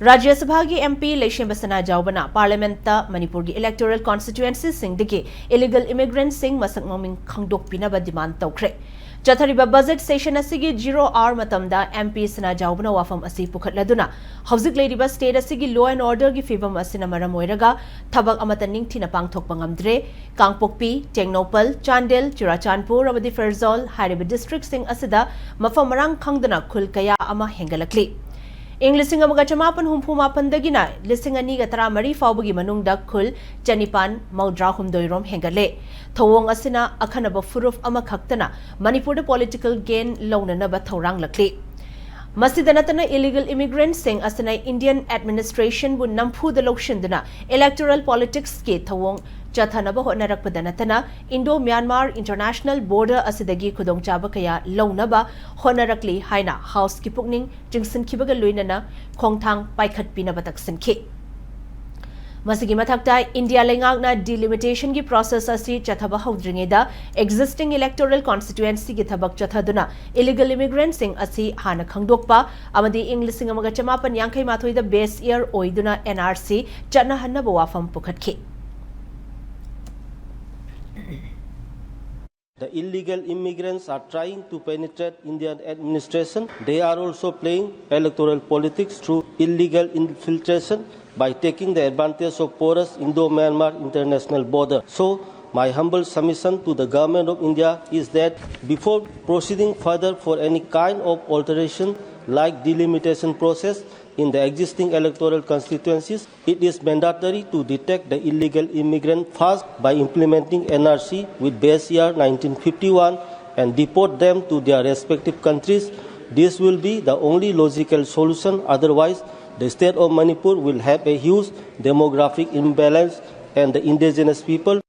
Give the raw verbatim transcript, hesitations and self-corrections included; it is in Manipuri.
ꯔꯥꯖ꯭ꯌ ꯁꯚꯥꯒꯤ M P ꯂꯩꯁꯦꯝꯕ ꯁꯅꯥꯖꯥꯎꯕꯅ ꯄꯥꯔꯂꯤꯌꯥꯃꯦꯟꯠꯇ ꯃꯅꯤꯄꯨꯔꯒꯤ electoral constituencyꯁꯤꯡꯗꯒꯤ illegal immigrantꯁꯤꯡ ꯃꯁꯛ ꯃꯃꯤꯡ ꯈꯪꯗꯣꯛꯄꯤꯅꯕ demand ꯇꯧꯈ꯭ꯔꯦ꯫ ꯆꯠꯊꯔꯤꯕ budget session ꯑꯁꯤꯒꯤ zero hour ꯃꯇꯝꯗ M P ꯁꯅꯥꯖꯥꯎꯕꯅ ꯋꯥꯐꯝ ꯑꯁꯤ ꯄꯨꯈꯠꯂꯗꯨꯅ, ꯍꯧꯖꯤꯛ ꯂꯩꯔꯤꯕ state ꯑꯁꯤꯒꯤ law and orderꯒꯤ ꯐꯤꯚꯝ ꯑꯁꯤꯅ ꯃꯔꯝ ꯑꯣꯏꯔꯒ ꯊꯕꯛ ꯑꯃꯠꯇ ꯅꯤꯡꯊꯤꯅ ꯄꯥꯡꯊꯣꯛꯄ ꯉꯝꯗ꯭ꯔꯦ꯫ ꯀꯥꯡꯄꯣꯛꯄꯤ, ꯇꯦꯡꯅꯧꯄꯜ, ꯆꯥꯟꯗꯦꯜ, ꯆꯨꯔꯥꯆꯥꯟꯄꯨꯔ ꯑꯃꯗꯤ ꯐꯦꯔꯖꯥꯎꯜ ꯍꯥꯏꯔꯤꯕ districtꯁꯤꯡ ꯑꯁꯤꯗ ꯃꯐꯝ ꯃꯔꯥꯡ ꯈꯪꯗꯅ ꯈꯨꯜ ꯀꯌꯥ ꯑꯃ ꯍꯦꯟꯒꯠꯂꯛꯂꯤ꯫ ꯏꯪ ꯂꯤꯁꯤꯡ ꯑꯃꯒ ꯆꯃꯥꯄꯟ ꯍꯨꯝꯐꯨ ꯃꯥꯄꯟꯗꯒꯤꯅ ꯂꯤꯁꯤꯡ ꯑꯅꯤꯒ ꯇꯔꯥꯃꯔꯤ ꯐꯥꯎꯕꯒꯤ ꯃꯅꯨꯡꯗ ꯈꯨꯜ ꯆꯅꯤꯄꯥꯟ ꯃꯧꯗ꯭ꯔꯥ ꯍꯨꯝꯗꯣꯏ ꯔꯣꯝ ꯍꯦꯟꯒꯠꯂꯦ꯫ ꯊꯧꯑꯣꯡ ꯑꯁꯤꯅ ꯑꯈꯟꯅꯕ ꯐꯨꯔꯨꯞ ꯑꯃꯈꯛꯇꯅ ꯃꯅꯤꯄꯨꯔꯗ political gain ꯂꯧꯅꯅꯕ ꯊꯧꯔꯥꯡꯂꯛꯂꯤ꯫ ꯃꯁꯤꯗ ꯅꯠꯇꯅ, illegal immigrantꯁꯤꯡ ꯑꯁꯤꯅ Indian administrationꯕꯨ ꯅꯝꯐꯨꯗ ꯂꯧꯁꯤꯟꯗꯨꯅ electoral politicsꯀꯤ ꯊꯧꯑꯣꯡ ꯆꯠꯊꯅꯕ ꯍꯣꯠꯅꯔꯛꯄꯗ ꯅꯠꯇꯅ, Indo-Myanmar international border ꯑꯁꯤꯗꯒꯤ ꯈꯨꯗꯣꯡꯆꯥꯕ ꯀꯌꯥ ꯂꯧꯅꯕ ꯍꯣꯠꯅꯔꯛꯂꯤ ꯍꯥꯏꯅ Houseꯀꯤ ꯄꯨꯛꯅꯤꯡ ꯆꯤꯡꯁꯤꯟꯈꯤꯕꯒ ꯂꯣꯏꯅꯅ ꯈꯣꯡꯊꯥꯡ ꯄꯥꯏꯈꯠꯄꯤꯅꯕ ꯇꯛꯁꯤꯟꯈꯤ꯫ ꯃꯁꯤꯒꯤ ꯃꯊꯛꯇ, ꯏꯟꯗꯤꯌꯥ ꯂꯩꯉꯥꯛꯅ delimitationꯒꯤ process ꯑꯁꯤ ꯆꯠꯊꯕ ꯍꯧꯗ꯭ꯔꯤꯉꯩꯗ existing electoral constituencyꯒꯤ ꯊꯕꯛ ꯆꯠꯊꯗꯨꯅ illegal immigrantꯁꯤꯡ ꯑꯁꯤ ꯍꯥꯟꯅ ꯈꯪꯗꯣꯛꯄ ꯑꯃꯗꯤ ꯏꯪ ꯂꯤꯁꯤꯡ ꯑꯃꯒ ꯆꯃꯥꯄꯟ ꯌꯥꯡꯈꯩ ꯃꯥꯊꯣꯏꯗ base year ꯑꯣꯏꯗꯨꯅ N R C ꯆꯠꯅꯍꯟꯅꯕ ꯋꯥꯐꯝ ꯄꯨꯈꯠꯈꯤ꯫ The illegal immigrants are trying to penetrate Indian administration. They are also playing electoral politics through illegal infiltration by taking the advantage of porous Indo-Myanmar international border. So, my humble submission to the Government of India is that before proceeding further for any kind of alteration like delimitation process in the existing electoral constituencies, it is mandatory to detect the illegal immigrant first by implementing N R C with base year nineteen fifty-one and deport them to their respective countries. This will be the only logical solution. Otherwise, the state of Manipur will have a huge demographic imbalance and the indigenous people